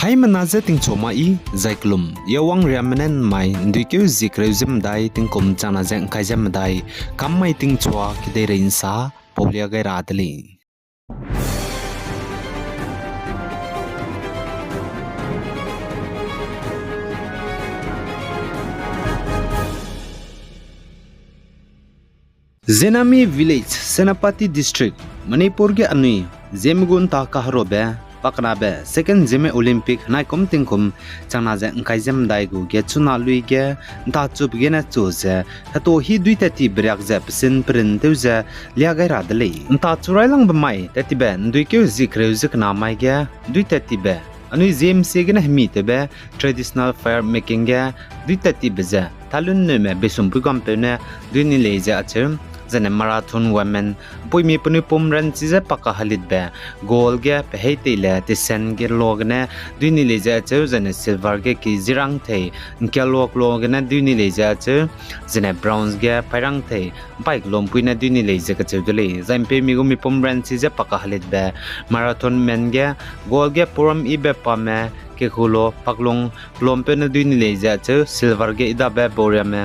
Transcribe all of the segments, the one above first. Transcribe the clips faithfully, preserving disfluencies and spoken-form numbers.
Haimena je tingchua ma i, zai kelum, yawang riamme ne mai, ’nduikeu zie kereu ze medai, tingkum changna ze ’ngkai ze medai, kam mai tingchua, kedeirei ’nsa, paulia gai ra de lei. Zenami Village, Senapati District, Manipur ge anui, Zeme gu ’nta kaherobe, pakenabe, Second Zeme Olympic, naikum tingkum, changna ze ’ngkai ze medai gu ge chuna lui ge, ’nta chube gene chu ze, heto hi duitat ti beriak ze pesin perin tew ze, lia gai ra de lei. ’Nta chu railangbe mai, tat tibe, ’nduikeu zie kereu ze kena mai ge, duitat tibe, anui Zeme sie gene hemi tewbe, traditional fire making ge, duitat tibe ze, talun neume besumpui gampeu ne, dui ni lei ze acheu, zene marathon women, ’mpuimi penui pum ranchi ze paka helitbe, gold ge, pehei teile, tesen ge lo gene, dui ni lei ze acheu, zene silver ge ki zirang tei, ’ngkia luak lo gene, dui ni lei ze acheu, zene bronze ge, pairang tei, ’mpai kelompuine dui ni lei ze kacheu de lei. Zai ’mpeumi gu mipum ranchi ze paka helitbe, marathon men ge, gold ge, puram ibe pame, kehulo, paklung, kelompeu ne dui ni lei ze acheu, silver ge, idabe, bauriame,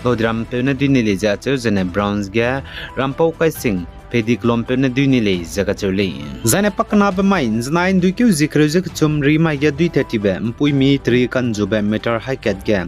lodiram peu ne dui ni lei ze acheu, zene bronze ge, rampau kaising, pedi kelompeu ne dui ni lei ze kacheu lei. Zaine pakenabe mai, ’nzenai ’nduikeu zie kereu ze kechum ri mai ge duitat tibe, ’mpuimi teri kanzube meter haikat ge,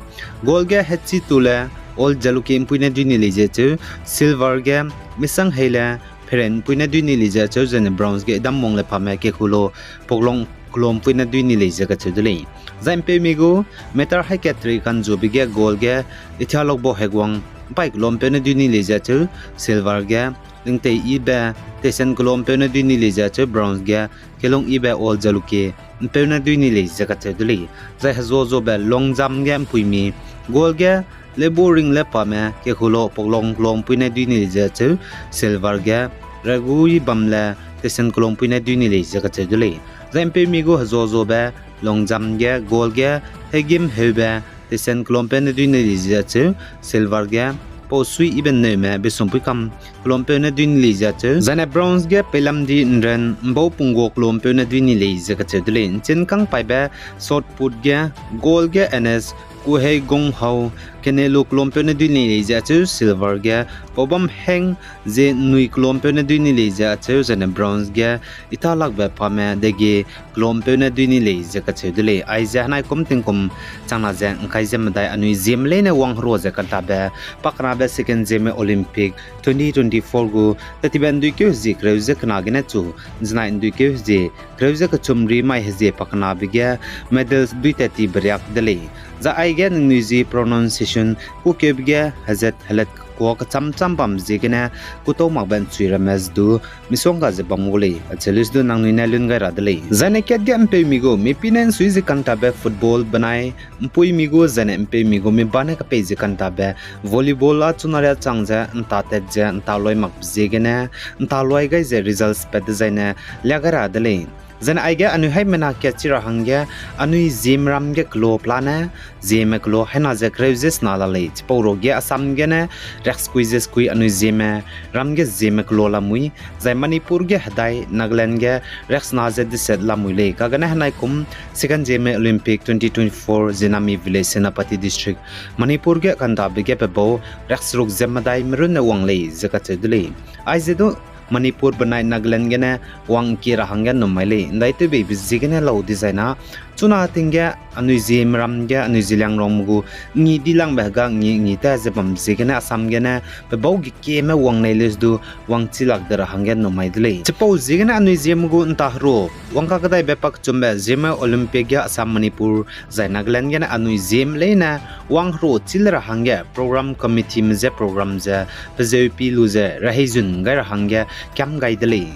gold ge, hechi tule, Ol Jalukie ’mpui ne dui ni lei ze acheu, silver ge, misang heile, phere ’mpui ne dui ni lei ze acheu, zene bronze ge, idam mong le pame, kehulo, poklong, kelompui ne dui ni lei ze kacheu de lei. Zai ’mpeumi gu, meter haikat teri kanzube ge, gold ge, Ithialokbo Hegwang, ’mpai kelompeu ne dui ni lei ze acheu, silver ge, lingtei ibe, tesen kelompeu ne dui ni lei ze acheu, bronze ge, kelung ibe, Ol Jalukie, ’mpeu ne dui ni lei ze kacheu de lei. Zai hezuazuabe long jump ge ’mpuimi, gold ge, Lebu Ringle pame, kehulo, poklong kelompui ne dui ni lei ze acheu, silver ge, Regui Bamle, tesen kelompui ne dui ni lei ze kacheu de lei. Zai ’mpeumi gu hezuazuabe, long jump ge, gold ge, Hegim Heube, tesen kelompeu ne dui ni lei ze acheu, silver ge, Pausui ibe neume, besumpui kam, kelompeu ne dui ni lei ze acheu, zaine bronze ge, Peilamdi ’Nren, ’mbau pungguak kelompeu ne dui ni lei ze kacheu de lei. ’Nchin kangpaibe, shot put ge, gold ge, N S, Kuhei Gonghau, kenelu kelompeu ne dui ni lei ze acheu, silver ge, Paubam Heng, ze nui kelompeu ne dui ni lei ze acheu, zaine bronze ge, Italakbe pame, dege, kelompeu ne dui ni lei ze kacheu de lei. Aize henai kum tingkum, changna ze ’ngkai ze medai anui Zeme leine wangherua ze kantabe, pakenabe Second Zeme Olympic twenty twenty-four gu, tat tibe ’nduikeu hezie kereu ze kena gene chu, ’nzenai ’nduikeu hezie kereu ze kechum ri mai hezie pakenabe ge, medals duitat ti beriak de lei. Zai aige ningnui zi pronunciation kukeube ge hezat helat kekua kecham cham bam ziegene, kutau makbe ’nchui ramme ze du, misongga ze bam gu lei, acheu lei ze du nangnui ne lun gai ra de lei. Zaine kat ge ’mpeumi gu, mipine ’nsui ze kantabe football benai, ’mpuimi gu, zaine ’mpeumi gu, mi bane kepei ze kantabe, volleyball a chuna ria chang ze, ’ntatat ze, ’ntaloi makbe ziegene, ’ntaloi gai ze results pat dezaine, lia gai ra de lei. Zaine aige anui haimena kat chi ra hangge, anui Zeme ram ge kelo pelane, Zeme kelo haina ze kereu ze sena la lei, chipau ruage Assam gene, riaksekui ze sekui anui Zeme ram ge Zeme kelo lamui, zai Manipur ge hedai, Nagaland ge riaksena ze deset lamui lei, kagene henai kum, Second Zeme Olympic twenty twenty-four Zenami Village Senapati District, Manipur ge kantabe ge pebau, riakseruk ze medai merunne wang lei, ze kacheu de lei. Aize du, Manipur benai Nagaland gene wangkie ra hangge ’nnum mai lei, ’ndaitewbeibe ziegene lau dezaina, chuna ting ge anui Zeme ram ge anui Zeliangrongme gu ngi dilangbe hega ngi ngi ta ze bam ziegene Assam gene pebau gekieme wang nei lei ze du wangchilak de ra hangge ’nnum mai de lei. Chipau ziegene anui Zeme gu ’nta heru, wangkakedaibe pakchumbe Zeme Olympic ge Assam, Manipur, zai Nagaland gene anui Zeme leine wangheru chî le ra hangge program committeeme je program ze pezeu pi lu ze reheizun gai ra hangge kiam gai de lei.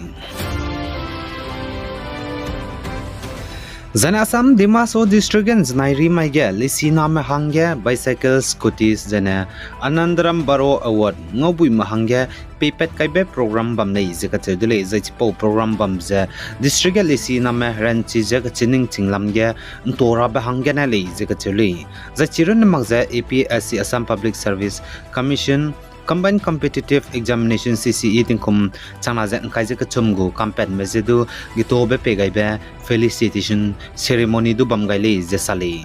Zaine Assam Dima Hasao District ge ’nzenai ri mai ge lesiname hangge bicycle, scooters, zaine Anandaram Baro Award ngaubuime hangge peipat kaibe program bam lei ze kacheu de lei, zai chipau program bam ze district ge lesiname ranchi ze kachiningching lam ge ’nto rabe hanggene lei ze kacheu lei. Zai chirunne mak ze A P S C, Assam Public Service Commission, Combined Competitive Examination, C C E, tingkum changna ze ngkai ze kechum gu kampatme je du getobe pei gaibe felicitation ceremony du bam gai lei ze sa lei.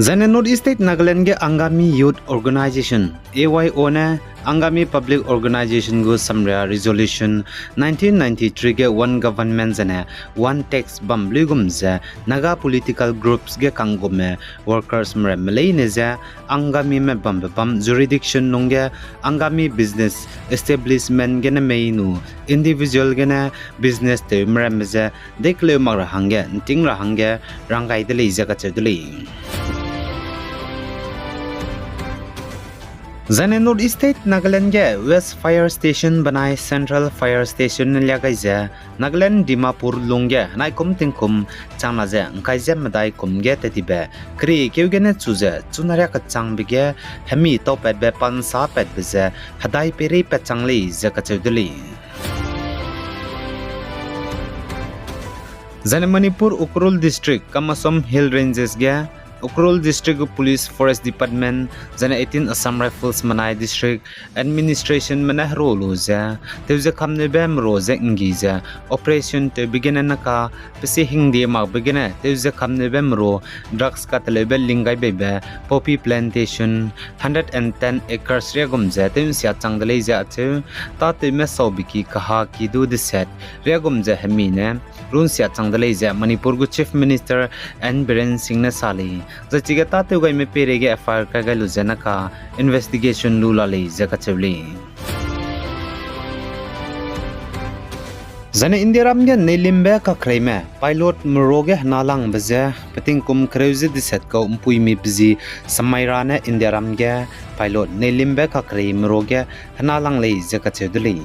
Zaine North East State Nagaland ge Angami Youth Organization, A Y O ne Angami Public Organization gu samria resolution nineteen ninety-three ge one government zene one tax bam luigum ze Naga political groups ge kanggume workers meramme leine ze Angamime bambe bam jurisdiction lungge Angami business establishment gene mei nu individual gene business tew meramme ze dekeleu mak ra hangge nting ra hangge rang gai de lei ze kacheu de lei. Zaine North East State Nagaland ge West Fire Station benai Central Fire Station ne lia gai ze Nagaland Dimapur lungge henaikum tingkum changna ze ngkai ze medai kum ge tetibe keriekeu gene chu ze chuna riak kechangbe ge hemi taupatbe pansa patbe ze hedai peirei pat chang lei ze kacheu de lei. Zaine Manipur Ukhrul District, Kamasom Hill Ranges ge Ukhrul District gu Police Forest Department, zaine eighteen Assam Rifles menai District Administrationme ne hero lu ze, tewze kamneube mero ze nggi ze, operation tewbe gene naka, pesi hingdie makbe gene tewze kamneube mero, drugs kateleube ling gai beibe, poppy plantation, hundred and ten acres riagum ze tew nsia chang de lei ze acheu, tâtewme saubeki kaha ki du deset riagum ze hemi ne runsia chang de lei ze Manipur gu Chief Minister N Biren Singh ne sa lei. Zai chige tâtew gaime peireige F I R kai gai lu ze naka investigation lu la lei ze kacheu lei. Zaine Indiaram ge neilimbe kakreime pilot mero ge henalangbe ze, petingkum kereu ze deset kau mpuimi pezi Samaira ne Indiaram ge pilot neilimbe kakrei mero ge henalang lei ze kacheu de lei.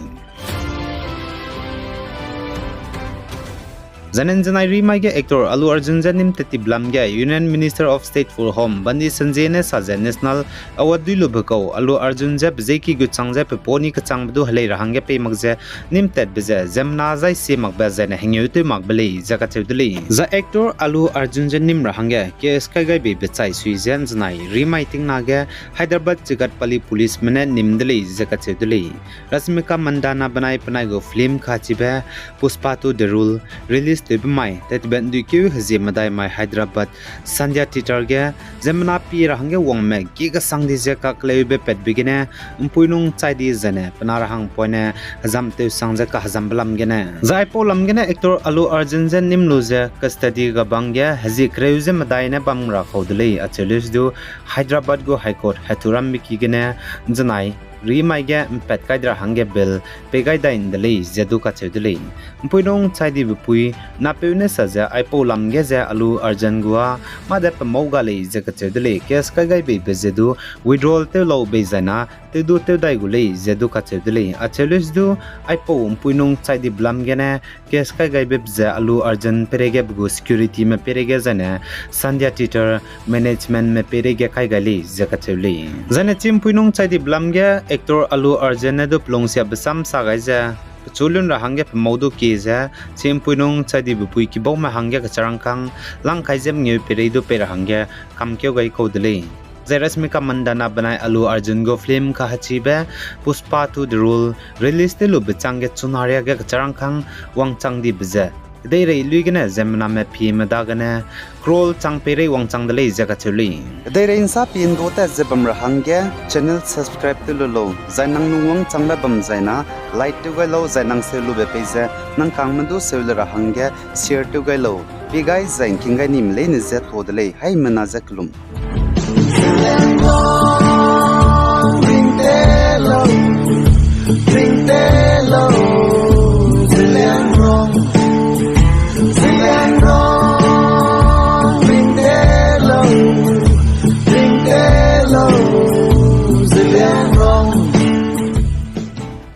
Zaine nzenai rimai ge actor Allu Arjun je nîm tettibe lam ge Union Minister of State for Home Bandi Sanjay ne sa ze National Award dui lube kau Allu Arjun je pezeiki gu chang ze peponi kechangbe du helei ra hangge pei mak ze nîm tatbe ze ziemmena zai sie makbe zaine hengeu tew makbe lei ze kacheu de lei. Zai actor Allu Arjun je nîm ra hangge case kai gai beibe chai sui ze nzenai rimai tingna ge Hyderabad Chikatpally Policeme ne nîm de lei ze kacheu de lei. Rashmika Mandanna benai penai gu film kachibe Pushpa two The Rule release tewbe mai tettibe nduikeu hezie medai mai Hyderabad Sandhya Theatre ge ziemmena pie ra hangge wangme ki kesang di ze kakleube patbe gene mpuinung chai di zaine pena ra hangpoine hezam tewsang ze kahezambe lam gene. Zai aipau lam gene actor Allu Arjun je nîm lu ze custody ga bang ge hezie kereu ze medai ne bam ra kau de lei acheu leu du Hyderabad gu High Court heturambe ki gene nzenai rimai ge mpat kai de ra hangge bail pei gai dai nde lei ze du kacheu de lei. Mpuinung chai dibe pui napeu ne sa ze aipau lam ge ze Allu Arjun gu â mâ de pemau ga lei ze kacheu de lei. Case kai gai beibe ze du withdrawal tew lau bei zaina tew du tew dai gu lei ze du kacheu de lei. Acheu leu du aipau mpuinung chai dibe lam gene case kai gai beibe ze Allu Arjun peireige pe gu securityme peireige zaine Sandhya Theatre managementme peireige kai gai lei ze kacheu lei. Zaine chi mpuinung chai dibe lam ge actor Allu Arjun ne du pelungsiabe sam sa gai ze pechu lun ra hangge pemau du kie ze chi mpuinung chai dibe pui kibaume hangge kecharangkâng lang kai ze mengeu peirei du pei ra hangge kamkeu gai kau de lei. Zai Rashmika Mandanna benai Allu Arjun gu film kahechibe Pushpa two The Rule release tew lube chang ge chuna riage kecharangkâng wangchang dibe ze kedeirei lui gene ziemmename pieme dagene crore chang peirei wangchang de lei ze kacheu lei. Kedeirei nsa pie ndu tat ze bam ra hangge channel subscribe tew lu lau, zai nang lung wangchangbe bam zaina like tew gai lau, zai nang seu lube pei ze nang kangme du seu le ra hangge share tew gai lau. Pie gai zai ngking gai nime leine je ta de lei, haimena je kelum.